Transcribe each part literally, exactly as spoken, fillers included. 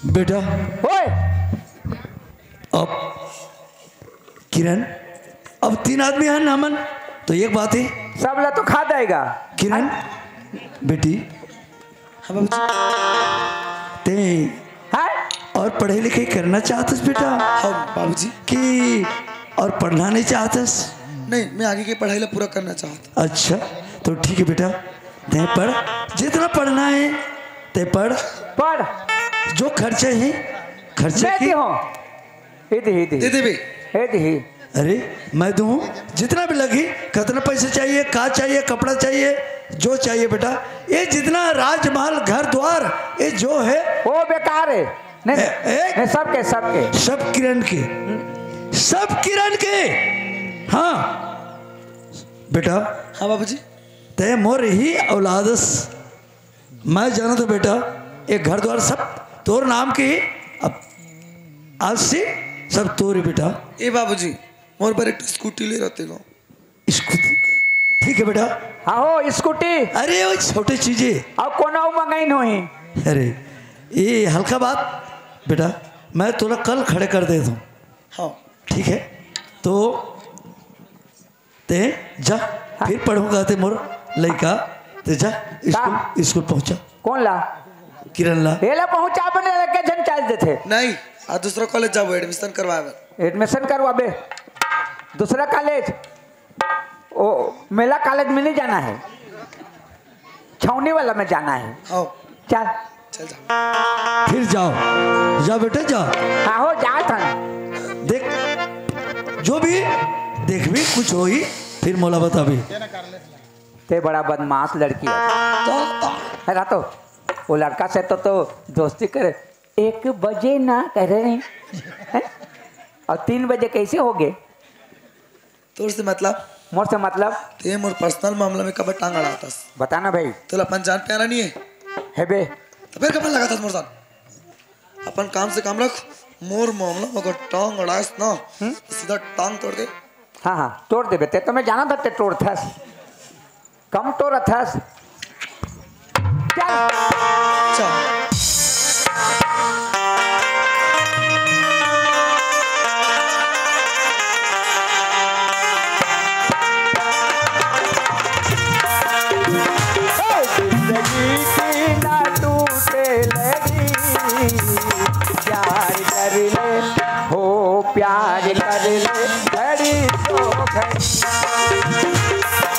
बेटा, ओए, अब किरण, अब तीन आदमी हैं ना मन, तो एक बात है। सब ला तो खा जाएगा। किरण, बेटी, हाँ बाबूजी। ते हाँ? और पढ़े लिखे करना चाहतस बेटा? हाँ बाबूजी। कि और पढ़ना नहीं चाहतस? नहीं, मैं आगे की पढ़ाई ला पूरा करना चाहता। अच्छा, तो ठीक है बेटा, ते पढ़, जितना पढ़ना है ते पढ़। पढ़। जो खर्चे हैं, खर्चे मैं की देहूँ। हे दे, हे दे। दे देबे। हे दे, हे। अरे, मैं दूँ, जितना भी लगी, कितना पैसा चाहिए, का चाहिए, कपड़ा चाहिए, जो चाहिए बेटा, ये जितना राजमहल, घर द्वार, ये जो है, वो बेकार है। नहीं, ए, नहीं, ए, नहीं, सबके, सबके। सब किरण के, सब किरण के। हाँ बेटा, हाँ बाबूजी। ते मोर ही औलादस। मैं जानत हूँ बेटा, ये घर द्वार सब तोर नाम के ही। अब आज से सब तोर ही बेटा। ए बाबूजी, मोर बर एक ठो स्कूटी ले रहते को। स्कूटी? ठीक है बेटा। हाँ हो, स्कूटी। अरे, वो छोटी चीजें। अब कोनो मंगाई नहीं। अरे, ये हल्का बात बेटा, मैं तोला कल खड़े कर देता हूँ। हाँ। ठीक है, तो ते जा, हाँ। फिर पढ़ूंगा ते मोर लइका, ते जा स्कूल, का? स्कूल पहुंचा। कौन ला? किरण ला। एला पहुंचा बने लगे झन चल देथे। नहीं, आज दूसरा कॉलेज जाबो, एडमिशन करवाए बर। एडमिशन करवाबे दूसरा कॉलेज? ओ, मेला कॉलेज में नहीं जाना है, छौनी वाला में जाना है। हाँ। चल। चल जा। फिर जाओ, जा बेटा जा। हाँ हो, जा थन। देख, जो भी देखबी, कुछ होई, फिर मोला बताबी। ते बड़ा बदमाश लड़की है। तो, तो। है ना, तो वो लड़का से तो, तो दोस्ती करे। एक बजे ना करे रही, हैं? और तीन बजे कैसे हो गए? तोर से मतलब? मोर से मतलब? ते मोर पर्सनल मामला में कब टांग अड़ातस? बता ना भाई। तोला अपन जान प्यारा नहीं है? है बे। तो फिर कब लगातास मोर साथ? अपन काम से काम रख। मोर मामला में अगर टांग अड़ास ना, हम्म? तो सीधा टांग तोड़ दे। हाँ, हाँ, तोड़ दे बेटे, तो मैं जाना था ते तोड़ थस। कम तो रथस। चल। चल। जिंदगी की ना टूटे लड़ी, प्यार कर ले, हो प्यार कर ले, घड़ी दो घड़ी।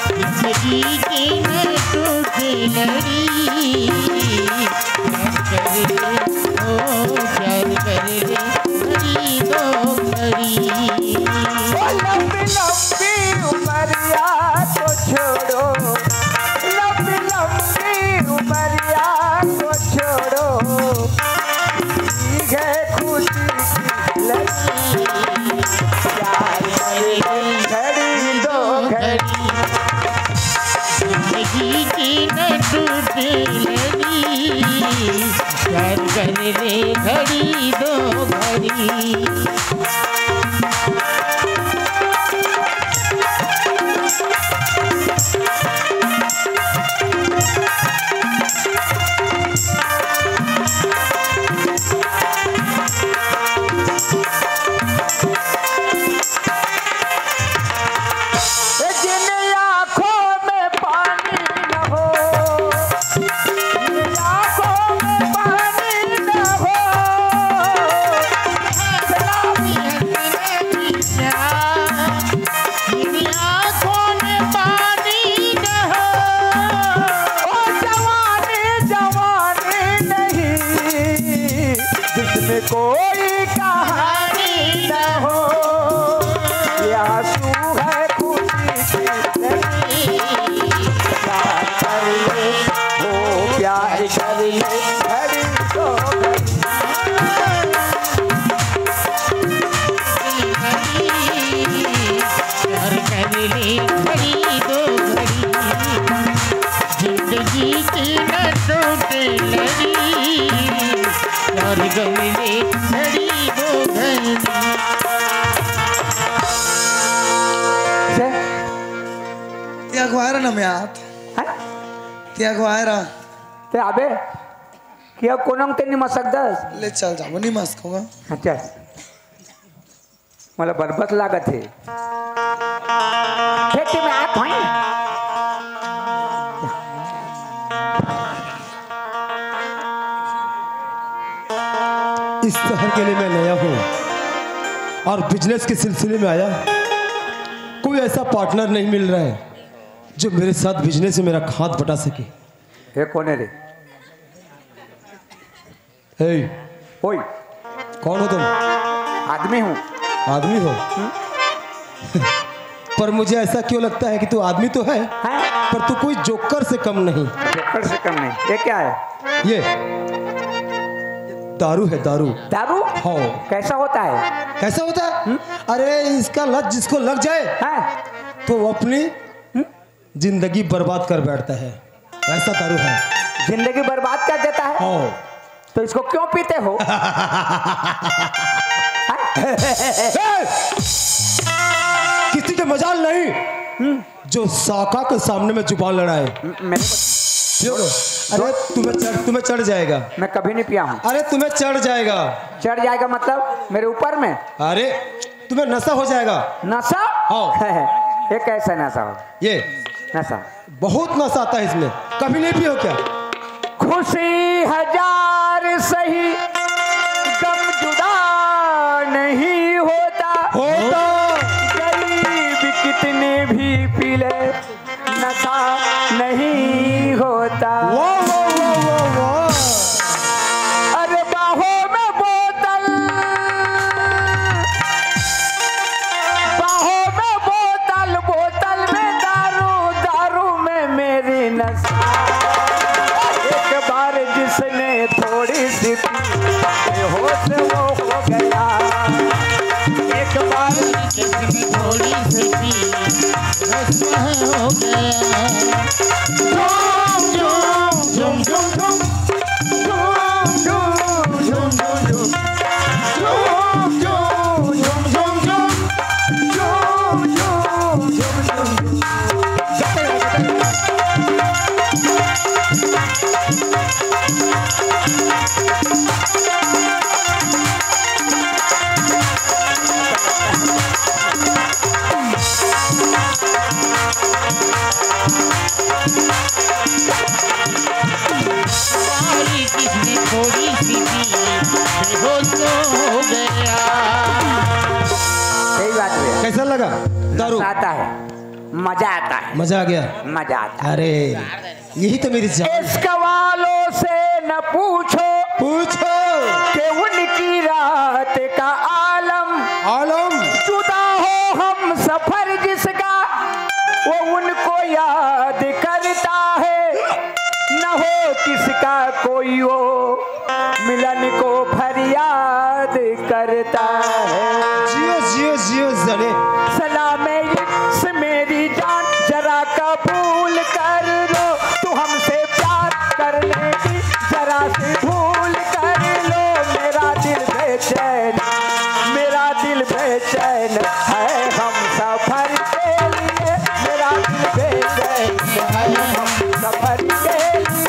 जिंदगी के न टूटे लड़ी, प्यार कर ले, ओ प्यार कर ले, घड़ी दो घड़ी। ओ लंबी लंबी उमरिया को छोड़ो, लंबी लंबी उमरिया को छोड़ो, जी है खुशी की लड़ी। प्यार करे घड़ी दो घड़ी। जिंदगी की न टूटे लड़ी, प्यार करे घड़ी दो घड़ी। जिन आँखों में पानी न हो, जिन आँखों में पानी न हो, शराबी हंसने की क्या? जिन आँखों में पानी न हो, ओ जवानी, जवानी नहीं, जिसमें कोई कहानी न हो, ये आंसू है खुशी की नदी। प्यार कर ले, ओ प्यार कर ले, घड़ी तो घड़ी। प्यार कर ले, घड़ी दो घड़ी। जिंदगी की न टूटे लड़ी, प्यार कर ले, घड़ी दो घड़ी। से? ते अगवायरा ना मैं आत। हैं? ते अगवायरा। ते आबे? ये कोनो के निमस सकदस? ले चल जा, वो निमस खाऊंगा। अच्छा, मोला बरबस लागत हे। खेती में आत होई। इस शहर के लिए मैं नया हूँ और बिजनेस के सिलसिले में आया। कोई ऐसा पार्टनर नहीं मिल रहा है जो मेरे साथ बिजनेस में मेरा हाथ बटा सके। ये कौन है रे? ए, ओए, कौन हो तुम? आदमी हूँ। आदमी हो? पर मुझे ऐसा क्यों लगता है कि तू आदमी तो है, हैं? पर तू कोई जोकर से कम नहीं। जोकर से कम नहीं। ये क्या है? ये दारू है, दारू। दारू? हाँ। कैसा होता है? कैसा होता है? हम्म? अरे, इसका लत जिसको लग जाए, हैं? तो वो अपनी हम्म? जिंदगी बर्बाद कर बैठता है। वैसा दारू है। जिंदगी बर्बाद कर देता है? हाँ। तो इसको क्यों पीते हो? ए! किसी के मजाल नहीं, हम्म। जो साका के सामने में जुबान लड़ाए। म-, मैं पियो तो। अरे, तुम्हें चढ़, तुम्हें चढ़ जाएगा। मैं कभी नहीं पिया हूँ। अरे, तुम्हें चढ़ जाएगा। चढ़ जाएगा मतलब मेरे ऊपर में? अरे, तुम्हें नशा हो जाएगा। नशा? हाँ। ये कैसा नशा हो? ये नशा। बहुत नशा आता है इसमें। कभी नहीं पियो क्या? खुशी हजार सही, गम जुदा नहीं होता। होता। गरीब कितने भी पी ले, नशा नहीं होता। वाह, वाह, वाह, वाह, वाह। अरे बाहों में बोतल, बाहों में बोतल, बोतल में दारू, दारू में मेरी नशा। एक बार जिसने थोड़ी सी पी, बेहोश वो हो गया। एक बार जिसने थोड़ी सी पी, बेहोश हो गया। झूम, झूम, झूम, झूम, झूम। सही बात है। कैसा लगा दारू? आता है, मजा आता है। मजा आ गया। मजा आता है। अरे, यही तो मेरी जान। इश्क वालों से न पूछो, पूछो। कि उनकी रात का आलम, आलम। जुदा हो हम सफर जिसका, वो उनको याद करता है। न हो किसका कोई वो मिलन को फरियाद करता है। जियो, जियो, जियो जने। सलाम इश्क मेरी जान, जरा कबूल कर लो, तू हमसे प्यार करने की जरा सी भूल कर लो। मेरा दिल बेचैन, मेरा दिल बेचैन है हम सफर के लिए। मेरा दिल बेचैन है हम सफर के लिए।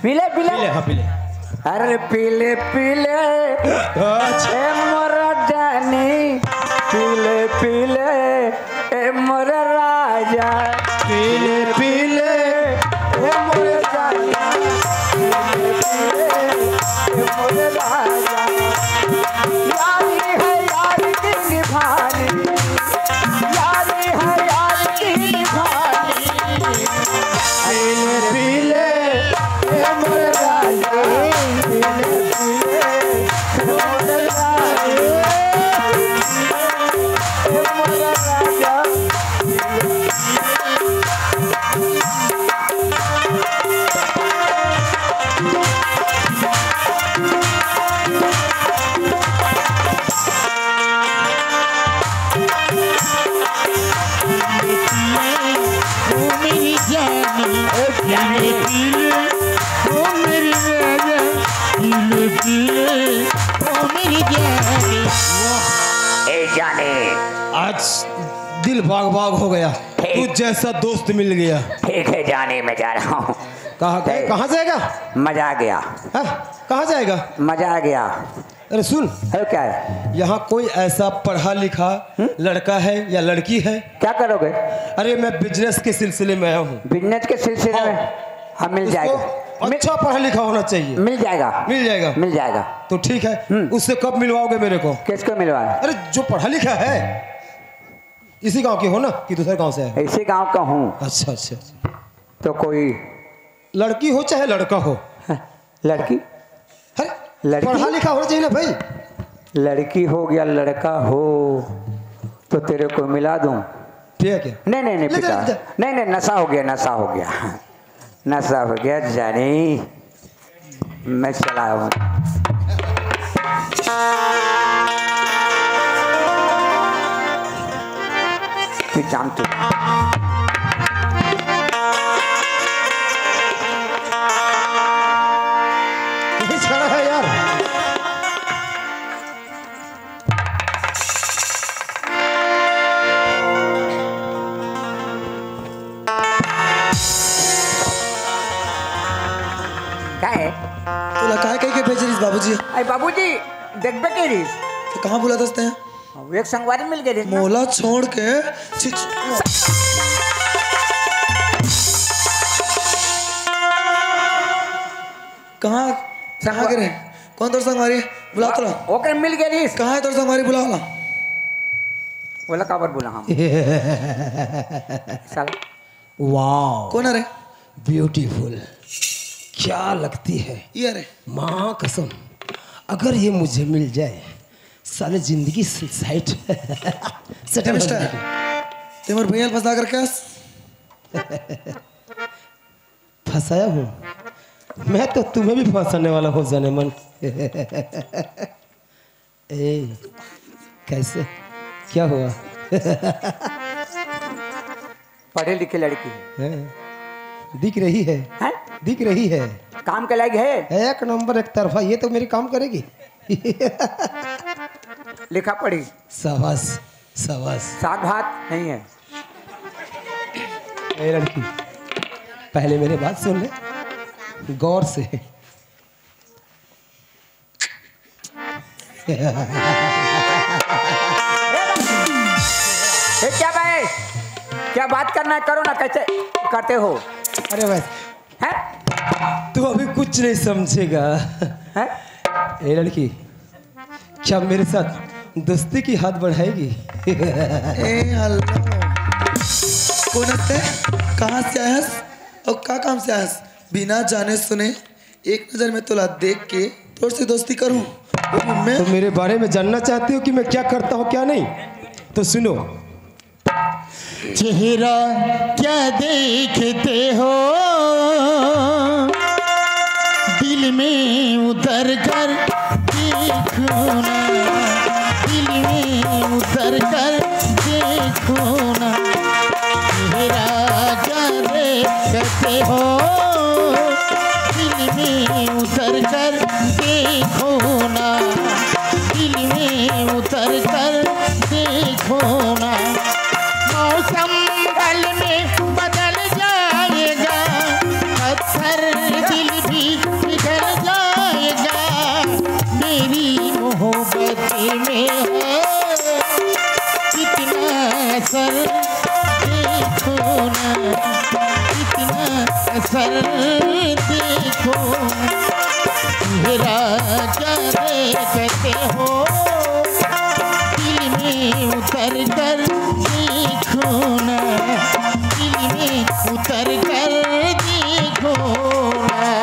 पीले पीले। पीले, हाँ, पीले। अरे पीले पीले, अच्छा। ए मोरा जानी, पीले पीले, ए मोरा राजा, पीले पीले, ए मोरा जानी, पीले पीले, ए मोरा राजा। यारी है यारी की निभानी, यारी है यारी की निभानी। पीले पीले, ए मोर राजा, पीले पीले, ए मोर राजा, ए मोर राजा। ओ मेरी जानी, पीले पीले, ओ मेरी राजा, पीले पीले, ओ मेरी जानी। ए जानी। आज दिल बाग बाग हो गया। ठीक। तू जैसा दोस्त मिल गया। ठीक है जानी, मैं जा रहा हूँ। कहाँ गए? ए। कहाँ जाएगा? मजा आ गया। हाँ? कहाँ जाएगा? मजा आ गया। अरे सुन। अरे क्या है? यहाँ कोई ऐसा पढ़ा लिखा हम्म? लड़का है या लड़की है? क्या करोगे? अरे मैं बिजनेस के सिलसिले में आया हूँ। बिजनेस के सिलसिले हाँ। में? हाँ, मिल उसको जाएगा। मिल अच्छा पढ़ा लिखा होना चाहिए। मिल जाएगा। मिल जाएगा। मिल जाएगा। तो ठीक है, हम्म। उससे कब मिलवाओगे मेरे को? किसको मिलवाना? अरे जो पढ़ा लिखा है, इसी गांव के हो ना कि दूसरे गांव से है? इसी गांव का हूँ। अच्छा, अच्छा, अच्छा। तो कोई लड़की हो चाहे लड़का हो। लड़की? अरे, लड़की? पढ़ा लिखा होना चाहिए ना भाई। लड़की हो या लड़का हो, तो तेरे को मिला दूं। ठीक है। नहीं, नहीं, नहीं, ले जा, पिता। ले जा। नहीं, नहीं, नशा हो गया, नशा हो गया, नशा हो गया जानी। मैं चला हूँ। तू जान तू। ये छड़ा है यार। का है? तोला काय कह के भेजे रिस बाबूजी? अरे बाबूजी, देखबे के रिस। तो कहाँ बुलात हस तैं? वो एक संगवारी मिल गए थे ना। मोला छोड़ के छिछ- कहाँ, कहाँ के रहे? कौन तोर संगवारी? बुला तो ला। ओकरे मिल गए रिस। कहाँ है तोर संगवारी? बुला ला। बोला काबर बोला हम? साला। वाओ। कौन है रे? ब्यूटीफुल। क्या लगती है? ये रे। माँ कसम, अगर ये मुझे मिल जाए, साले जिंदगी सेट। सेटल हो मिस्टर, जाएगी। ते मोर भैया ल फंसा कर क्या? फंसाया हूँ मैं, तो तुम्हें भी फंसाने वाला हूँ जाने मन। ए, कैसे? क्या हुआ? पढ़े लिखे लड़की है। हैं? दिख रही है। हैं? दिख रही है। काम के लायक है। एक नंबर, एक तरफा। ये तो मेरी काम करेगी। लिखा पढ़ी। शाबाश, शाबाश। साग भात नहीं है। ए लड़की, पहले मेरी बात सुन ले गौर से। ए, क्या भाई, क्या बात करना है, करो ना, कैसे करते हो? अरे भाई, हैं? तू अभी कुछ नहीं समझेगा। हैं? ए लड़की, क्या मेरे साथ दोस्ती की हाथ बढ़ाएगी? ए अल्लाह, कौन हस तैं? कहाँ से आयस और का काम से आयस? बिना जाने सुने एक नजर में तोला देख के तोर से दोस्ती करूं, वो भी मैं। तो मेरे बारे में जानना चाहते हो कि मैं क्या करता हूँ, क्या नहीं? तो सुनो। चेहरा क्या देखते हो, दिल में उतर कर देखो ना, दिल में उतर कर देखो ना। चेहरा क्या देखते हो, दिल में उतर कर देखो ना, दिल में उतर कर देखो ना। मौसम पल में बदल जाएगा, पत्थर दिल भी मोहब्बत में है कितना असर, देखो ना, कितना असर, देखो ना। चेहरा क्या देखते हो, दिल में उतर कर देखो ना, दिल में उतर कर देखो ना।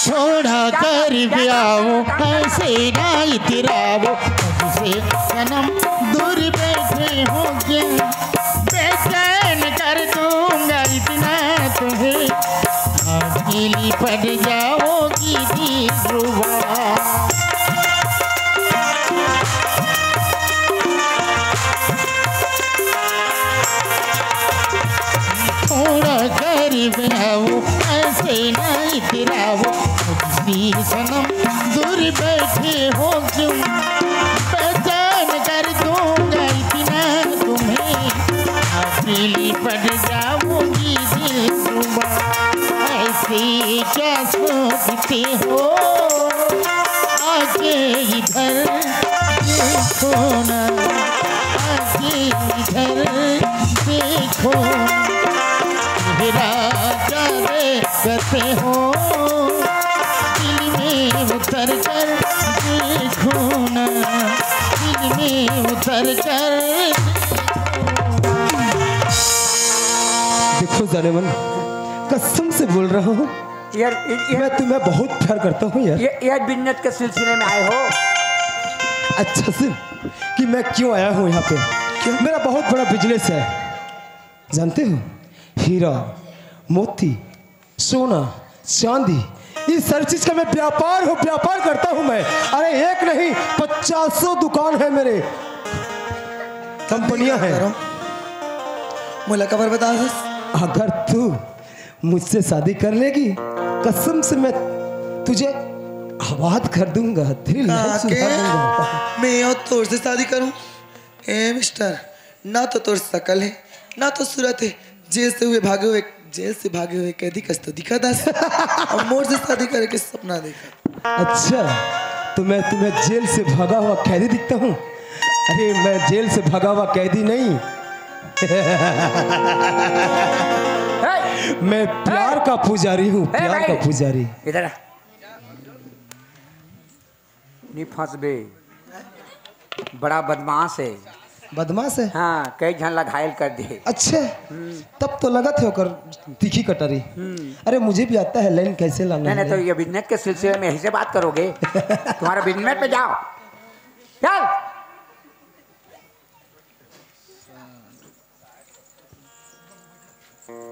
थोड़ा करीब आओ, ऐसे ना इतराओ, मुझसे सनम दूर बैठे हो क्या? बेचैन कर दूंगा इतना तुम्हें, अकेली पड़ जाओगी दिलरुबा। थोड़ा करीब आओ, ऐसे ना इतराओ, मुझसे सनम दूर बैठे हो क्यों? बेचैन कर दूंगा इतना तुम्हें, अकेली पड़ जाओगी दिलरुबा। ऐसे क्या सोचते हो, आके इधर देखो ना, आके इधर देखो। चेहरा क्या देखते हो, दिल में उतर कर देखो ना, दिल में उतर कर देखो। जानेमन, कसम से बोल रहा हूँ, यार, ये, ये मैं तुम्हें बहुत प्यार करता हूँ यार। ये, ये बिन्नत के सिलसिले में आए हो? अच्छा सुन कि मैं क्यों आया हूँ यहाँ पे। क्यों? मेरा बहुत बड़ा बिजनेस है, जानते हो? हीरा, मोती, सोना, चांदी, इस सारी चीज का मैं व्यापार हूँ, व्यापार करता हूँ मैं। अरे एक नहीं, पचासों दुकान है मेरे, कंपनियां हैं। करो। मोला काबर बता दस? अगर तू मुझसे शादी कर लेगी, कसम से मैं तुझे आबाद कर दूंगा, तेरी लाइफ सुधार दूंगा। मैं और तोर से शादी करूं? ए मिस्टर, ना तो तोर शकल है, ना तो सूरत है। जेल से हुए भागे हुए, जेल से भागे हुए कैदी कस तो दिखा दस। अब मोर से शादी करे के सपना देखा। अच्छा, तो मैं तुम्हें जेल से भागा हुआ कैदी दिखता हूँ? अरे, मैं जेल से भागा हुआ कैदी नहीं। मैं प्यार का पुजारी हूँ, प्यार का पुजारी। इधर आ। नहीं फंसबे, बड़ा बदमाश है। बदमाश है? हाँ, कई झन ला घायल कर दे। अच्छा, तब तो लगत है ओकर तीखी कटारी। अरे, मुझे भी आता है लाइन कैसे लाना है। नहीं, नहीं, तो ये बिजनेस के सिलसिले में यहीं से बात करोगे। तुम्हारा बिजनेस पे जाओ, चल।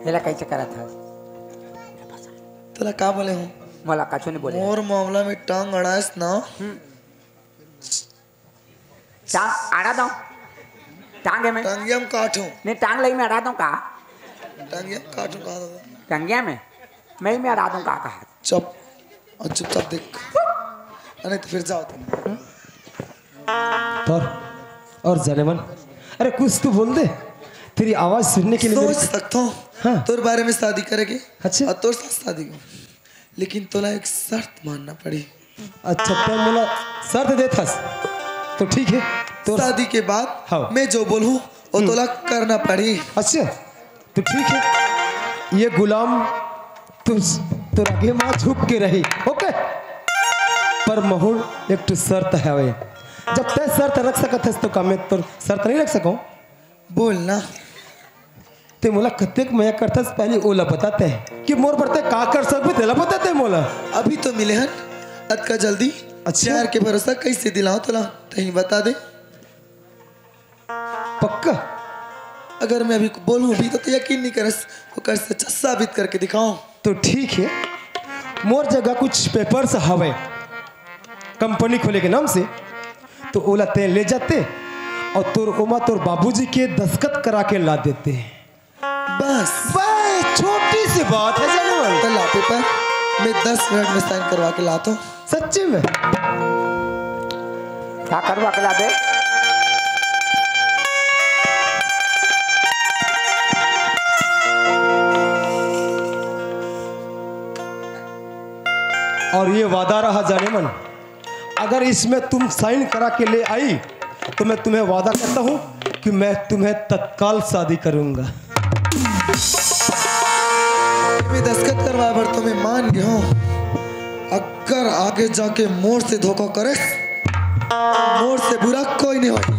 एला कइसे करत हस? तोला का बोले हूँ? मोला कछु नहीं बोले। मोर मामला में टांग अड़ास ना। हम्म। टांग अड़ा दो। टांग में। टांगिया में काटूं। नहीं, टांग लई में अड़ा दो का? टांगिया में काटूं का दादा? टांगिया में? मैं ही में अड़ा दूं का कहा? चुप। और चुपचाप देख। नहीं तो फिर जाओ तुम। पर और जानेमन, अरे कुछ तो बोल दे, तेरी आवाज सुनने के लिए सोच सकता हूँ। हाँ। तोर बारे में शादी करेंगे। अच्छा। और तोर साथ शादी को, लेकिन तोला एक शर्त मानना पड़ी। अच्छा, तो मोला शर्त देथस तो ठीक है। तो शादी के बाद हाँ। मैं जो बोलूँ वो हम्म। तोला करना पड़ी। अच्छा, तो ठीक है, ये गुलाम तू तोर आगे माँ झुक के रही, ओके? पर महूँ एक ठो शर्त हवे, जब तय शर्त रख सकत हस तो का मैं तोर शर्त नहीं रख सकूँ? बोल ना। ते मोला कतेक मया करथस, पहले ओला बता ते कि मोर बर ते का कर सकबे, तेला बता ते मोला। अभी तो मिले हन, अतका जल्दी अच्छा। प्यार के भरोसा कैसे दिलाओ तोला, तही बता दे। पक्का? अगर मैं अभी बोलूं भी तो, तो यकीन नहीं करस, ओकर से अच्छा साबित करके दिखाओ। तो ठीक है, मोर जगह कुछ पेपर्स हवे कंपनी खोले के नाम से, तो ओला ते ले जाते अउ तोर ओमा तोर बाबूजी के दस्तखत करा के ला देते। बस। बस, छोटी सी बात हे, जाने वाली। तो ला पेपर, मैं दस मिनट में साइन करवा के लाता हूँ। सच्ची में? का करवा के लाबे? अउ ये वादा रहा, जानेमन, अगर इसमें तुम साइन करा के ले आई, तो मैं तुम्हें वादा करता हूँ कि मैं तुम्हें तत्काल शादी करूँगा। मैं दस्तखत करवाय बर तो मैं मान गे हँव। अगर आगे जाके मोर से धोखा करेस, मोर से बुरा कोई नहीं होही।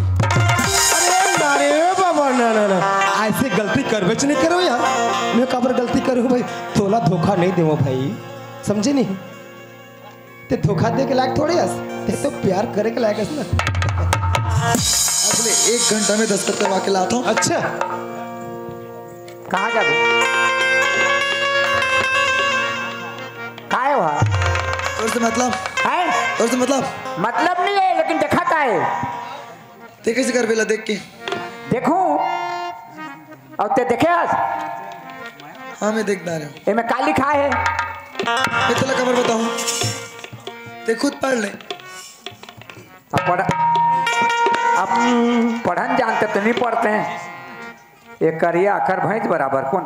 अरे ना रे बाबा, ना, ना, ना, अइसे गलती करबेच नहीं करो यार। मैं काबर गलती करूँ भाई? तोला धोखा नहीं देवँव भाई, समझे नहीं? ते धोखा दे के लायक थोड़े हस, ते तो प्यार करे के लायक हस ना। अगले एक घंटा में दस्तखत करवा के लाता हूँ। अच्छा। कहाँ जाबे? काय हुआ? तोर से मतलब? हैं? तोर से मतलब? मतलब नहीं है, लेकिन देखा काय? ते कइसे करबे ला देख के? देखूं? अउ ते देखे हस? हाँ, मैं देख डारे हँव। एमे का लिखा हे? मैं तोला काबर बताहूँ? ते खुद पढ़ ले। अब पढ़, अब पढ़न जानते तो नहीं पढ़ते हैं। ये करिया अखर भैंस बराबर कौन?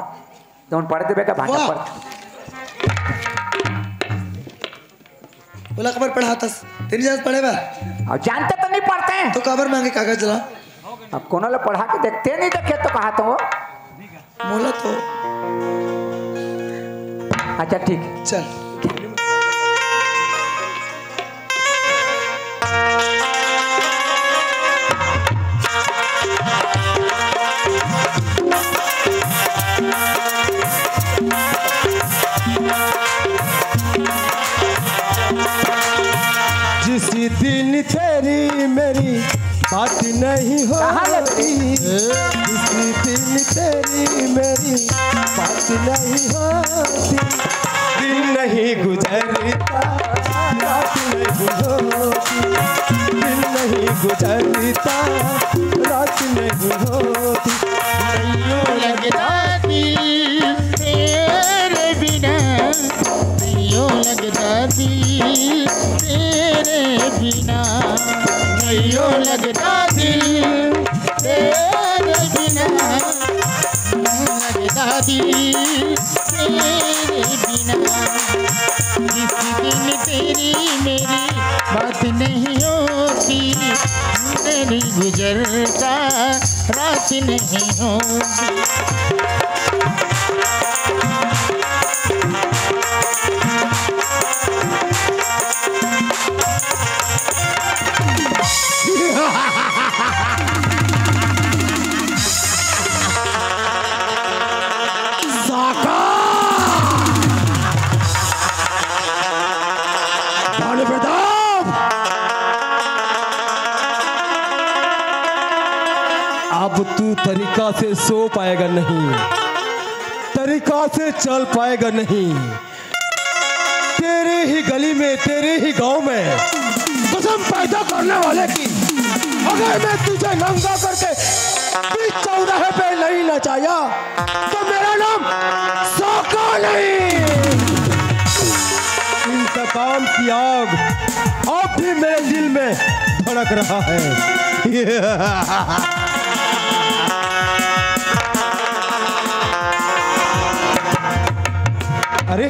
जौन पढ़ देबे का भाषा वाह। पढ़। ओला काबर पढ़ाथस? ते नहीं जानस पढ़े बर? अब जानते तो नहीं पढ़ते हैं। तो काबर मांगे कागज ला? अब कोनो ला पढ़ा के देखते नहीं देखे तो कहा तो। मोला तो। अच्छा, ठीक। चल। जिस दिन तेरी मेरी बात नहीं कहाँ लग होती, रही? जिस दिन तेरी मेरी बात नहीं होती, दिन नहीं गुजरता, रात नहीं होती, दिन नहीं गुजरता, रात नहीं होती। नहीं लगता दिल तेरे बिना, नहीं लगता दिल तेरे बिना, नहीं लगता दिल तेरे बिना, नहीं लगता दिल तेरे बिना। जिस दिन तेरी मेरी बात नहीं होती, दिन नहीं गुजरता, रात नहीं होती। साका! धन प्रताप! अब तू तरीका से सो पाएगा नहीं, तरीका से चल पाएगा नहीं। तेरे ही गली में, तेरे ही गांव में कसम पैदा करने वाले की अगर मैं तुझे नंगा करके बीच चौराहे पे नहीं नचाया, तो मेरा नाम साका नहीं। इंतकाम की आग अब भी मेरे दिल में भड़क रहा है। अरे,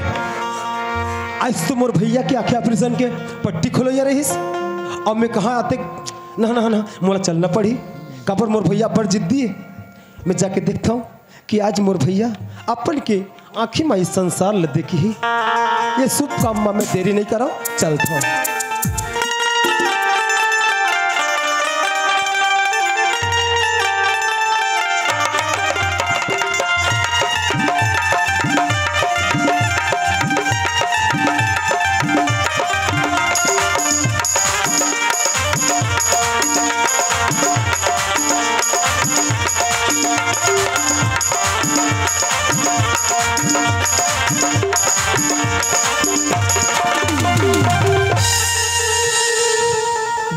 आज तो मोर भैया के आँखें ऑपरेशन के पट्टी खोलइया रहिस। अब मैं कहाँ आते, ना, ना, ना, मोला चलना पड़ी। काबर मोर भैया बड़ जिद्दी हे। मैं जाके देखता हूँ कि आज मोर भैया अपन के आँखी मा इस संसार ल देखही। ये शुभ काम मा मैं देरी नहीं करा, चलता हूँ।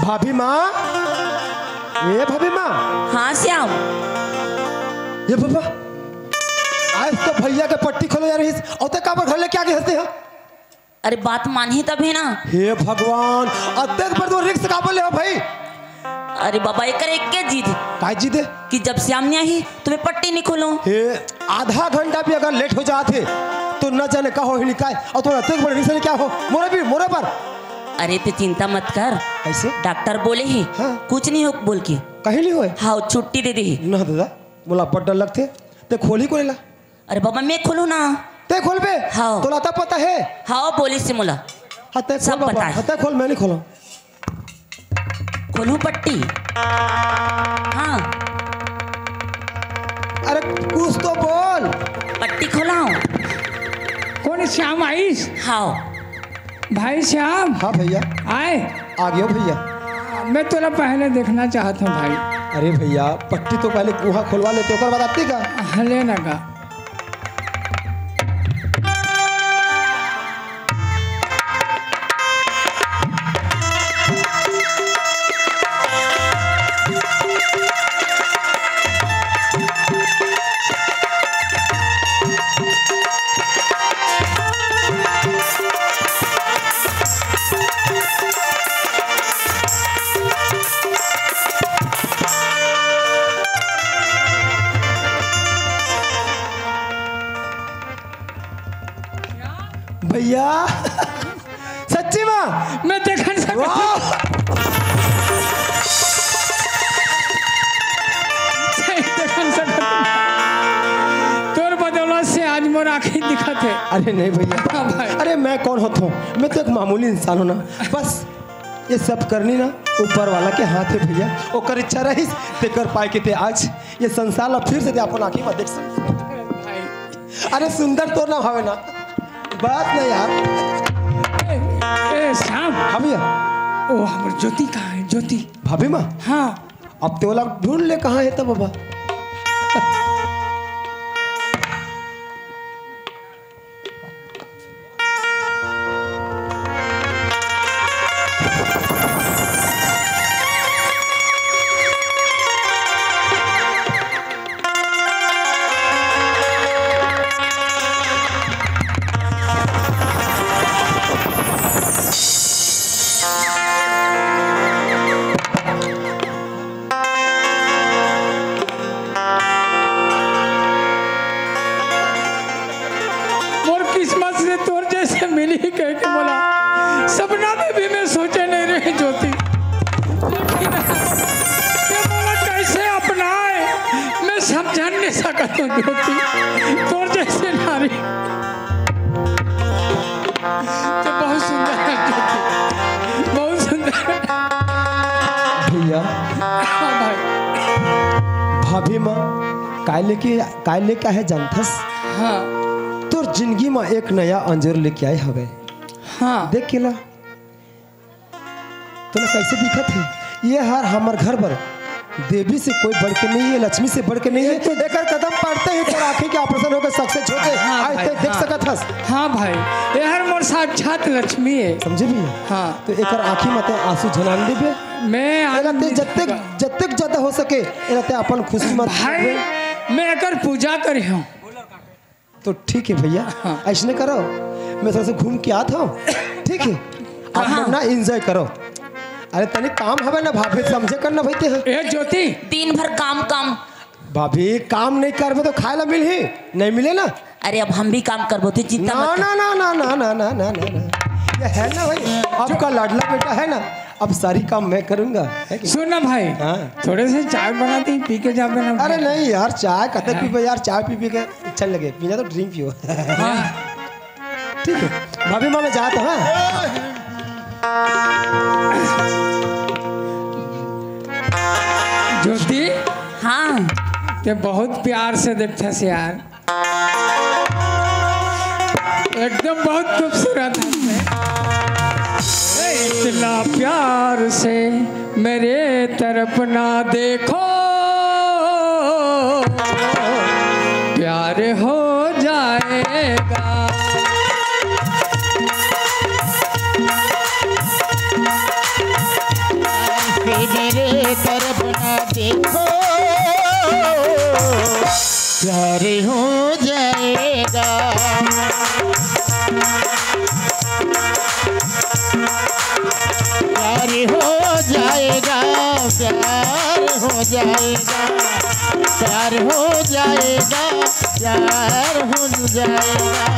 भाभी माँ, ए भाभी माँ। हाँ श्याम। ए बाबा, आज तो भैया के पट्टी खोले जा रहिस, अउ तैं काबर घर लेके आ गे हस तेहा? अरे बात मानही तभे ना। हे भगवान, अतेक बड़ तो risk काबर ले हस भाई? अरे बाबा, एकर एक्के जिद। काय जिद हे? कि जब श्याम नइ आही, त मैं पट्टी नइ खोलूं। हे, आधा घंटा भी अगर late हो जात हे, त न जाने का होही काय, अउ तोर अतेक बड़ risk हे का हो, मोरे भी, मोरे बर। अरे तैं चिंता मत कर। कइसे? डॉक्टर बोले हे, हाँ। कुछ नइ हो बोल के। कहीं नइ होय? हाँ, छुट्टी दे देही। ना दादा, मोला बड़ डर लगथे, तैं खोलही कोन एला। अरे बाबा, मैं खोलूं ना। तैं खोलबे? हाँ। तोला अतना पता हे? हाँ, बोलिस हे मोला। हाँ, तैं सब खोल बाबा। पता हे। हाँ, तैं खोल, मैं नइ खोलूं। खोलूं पट्टी? हाँ। अरे, कुछ तो बोल। पट्टी खोलाऊं? कोन श्याम आइस? हाँ। भाई श्याम। हाँ भैया। आय। आ गेंव भैया। मैं तोला पहले देखना चाहत हंव भाई। अरे भैया, पट्टी तो पहले उहाँ खोलवा लेते, ओकर बाद आते का? हाँ, ले ना का। भैया, सच्ची में? मैं देख नइ सकत हंव। वाह! सही देख नइ सकत हंव। तोर बदौलत से आज मोर आँखी दिखत हे। अरे नहीं भैया। हाँ भाई। अरे मैं कोन होथंव? मैं तो एक मामूली इंसान हंव ना। बस ये सब करनी ना ऊपर वाला के हाथ हे भैया। ओकर इच्छा रहिस, तेकर पाय के तैं आज ये संसार ला फिर से तैं अपन आँखी में देख सकत हस। भाई। अरे सुंदर तोर नाम हवे ना, बात ना यार। ए, ए, श्याम। हाँ भैया। ओ, हमर ज्योति कहाँ हे? ज्योति। भाभी माँ? हाँ। अब तैं ओला ढूंढ ले, कहाँ हे तब बाबा। मोर किस्मत से तोर जइसे मिलही कहिके मोला सपना में भी मैं सोचे नइ रहेंव ज्योति। लेकिन तैं मोला कइसे अपनाए, मैं समझ नइ सकत हंव ज्योति। तोर जइसे नारी तैं बहुत सुंदर हे ज्योति, बहुत सुंदर। भैया। हाँ भाई। भाभी माँ, काय लेके, काय लेके आहे जानथस? हाँ। तोर जिंदगी में एक नया अंजोर लेके आए हवे। हाँ। देख के ला, तोला कइसे दिखत हे? ये हर हमर घर बर देवी से कोई बढ़ के नहीं हे, लक्ष्मी से बढ़ के नहीं हे। ये तो एकर कदम पड़ते ही तोर आँखी के operation होके success होके हाँ आज भाई, तक देख हाँ। सकत हस। हाँ भाई, ये हर मोर साक्षात लक्ष्मी हे। समझे भैया? हाँ। तो एकर आँखी में तैं आंसू झन आन देबे। मैं एला आन तैं नहीं जतेक, दूंगा। जतेक ज्यादा हो सके, एला तैं अपन खुशी में भाई, मैं एकर पूजा करे हंव। तो ठीक हे भैया, हाँ। अइसने करो, मैं थोड़ा सा घूम के आत हंव, ठीक हे? आप कहाँ? मन ना enjoy करो। अरे तनी काम हवे ना भाभी, समझे कर ना भाई तैं ह। ए ज्योति। दिन भर काम काम। भाभी काम नइ करबे तो खाय ला मिलही, नइ मिले ना। अरे अब हम भी काम करबो, तैं चिंता ना, मत कर। ना, ना, ना। ये हे ना भाई, आपका लाडला बेटा हे ना, अब सारी काम मैं करूंगा, हे कि? सुन ना भाई, हाँ। थोड़े से चाय बना दे, पी के जाबे ना। अरे नहीं यार, चाय कते हाँ। पीबे यार, चाय पी पी के अच्छा नइ लगे, पीना तो drink पियो। हाँ। ठीक हे, भाभी माँ मैं जात हंव, हाँ। ज्योति। हाँ। तैं बहुत प्यार से देखथस यार। एकदम बहुत खूबसूरत है। इतना प्यार से मेरे तरफ ना देखो, प्यार हो जाएगा। मेरे तरफ ना देखो, प्यार हो जाएगा, प्यार हो जाएगा, प्यार हो जाएगा, प्यार हो जाएगा, प्यार हो जाएगा।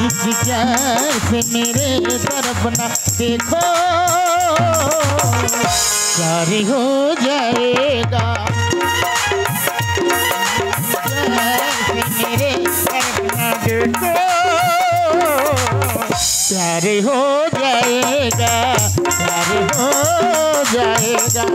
इस प्यार से मेरे तरफ ना देखो, प्यार हो जाएगा। प्यार से मेरे तरफ ना देखो, प्यार हो जाएगा, प्यार हो जाएगा।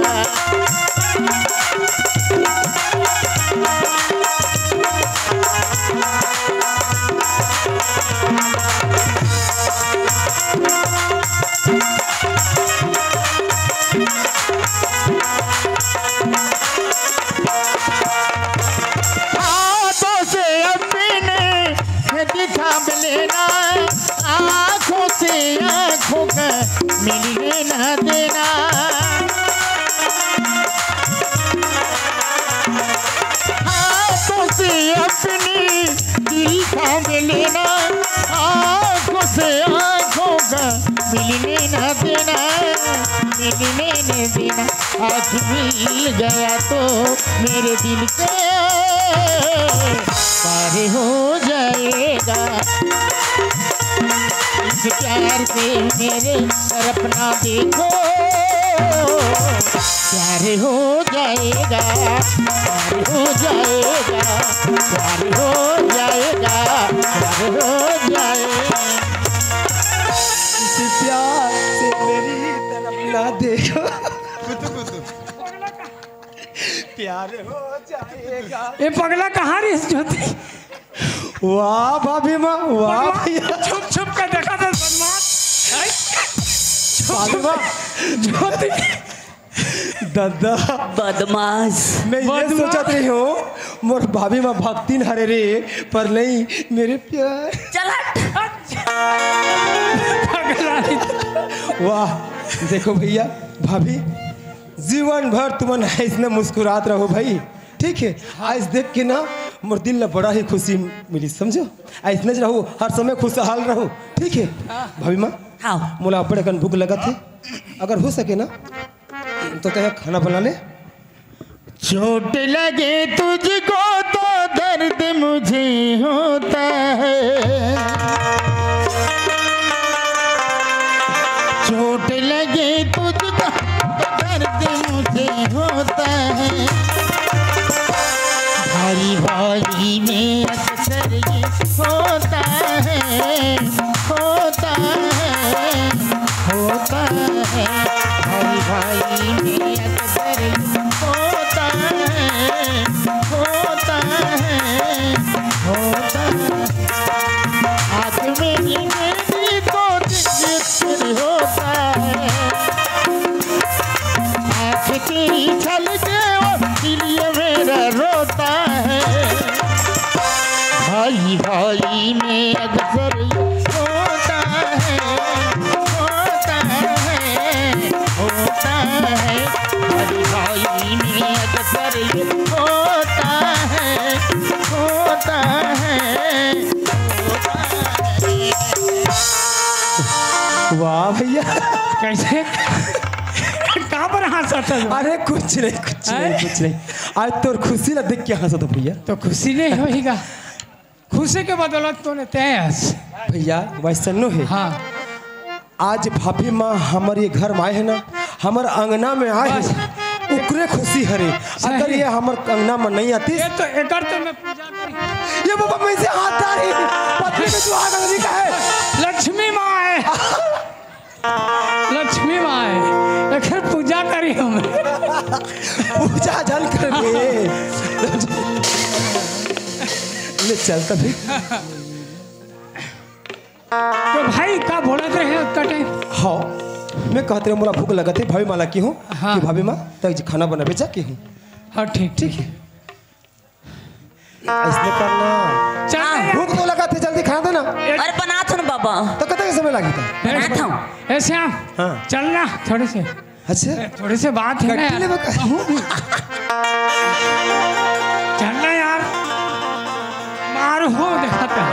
हाथों से अपने दिखा लेना, आंखों से आंखों का मिलने ना देना। हाथों से अपनी दिल थाम लेना, आंखों से आंखों का मिलने ना देना, मिलने ना देना। आज मिल गया तो मेरे दिल के पार हो जाएगा। इस प्यार से मेरे तरफ ना देखो, प्यार हो जाएगा, प्यार हो जाएगा, प्यार हो जाएगा, प्यार हो जाएगा। इस प्यार से मेरी तरफ ना देखो। प्यार हो जाएगा। ए पगला, कहाँ रहिस ज्योति? वाह भाभी माँ, वाह पगला, भैया। छुप छुप के देखा था बदमाश। हैं? छुप भाभी छुप माँ। के। ज्योति। दादा। बदमाश। मैं ये बदमाश। सोचत रही हूँ, मोर भाभी माँ भक्तिन हरे रे, पर नहीं, मेरे प्यार। चल हट। पगला। वाह, देखो भैया, भाभी, जीवन भर तुमन ऐसने मुस्कुरात रहो भाई, ठीक है? आज देख के ना मोर दिल ला बड़ा ही खुशी मिली, समझो। ऐसने रहो, हर समय खुशहाल रहो, ठीक है? भाभी माँ, हाँ। मोला अब्बड़ अकन भूख लगत है, अगर हो सके ना तो तैं खाना बना ले। चोट लगे तुझको तो दर्द मुझे होता है, चोट लगे तुझको तो दर्द मुझे होता है, भाई भाई में अक्सर ये होता है, होता है, होता है, भाई भाई में अक्सर होता है, होता है, होता है। आँख मेरी, मेरी तो जिक्र होता है, आँख तेरी छलके वो दिल ये मेरा रोता है। भाई भाई में अक्सर ये होता है, होता है, होता है। भाई भाई में अक्सर ये होता है, होता है, होता है। वाह भैया। कैसे? कहाँ पर हंसा था? अरे कुछ नहीं, कुछ नहीं, हैं? कुछ नहीं। आज तोर खुशी ला देख के हंसा था भैया। तो खुशी नहीं होईगा, खुशी के बदौलत तो लेते हैं आज। भैया, वैसा नो है। हाँ। आज भाभी माँ हमर ये घर में आए है ना, हमर अंगना में आए है, बस। ओकरे खुशी हरे। सही। अगर ये हमर अंगना में नहीं आती, ये तो, एकर तो मैं पूजा करी। ये बाबा, मैं से हाथ डारी, पत्नी में तू आग नहीं का है। लक्ष्मी माँ है। लक्ष्मी माँ है, एकर पूजा करी हम। पूजा जल कर ले। ले चल तभी। तो भाई का बोलत रहे कटे? हाँ, मैं कहते रहे मोला भूख लगत है, भाभी माँ ला की हूँ हाँ। कि भाभी माँ तक खाना बनाबे जा की हूँ। हाँ, ठीक, ठीक है। ऐसने करना। चल हाँ। भूख तो लगत है, जल्दी खाना देना। अरे बनात हूँ ना बाबा। तो कतक समय लागी था? बनात हूँ। ए श्याम, हाँ। चल ना थोड़े से। अच्छा, थोड़े से बात है ना यार। चलना यार, मारो हो देखा था।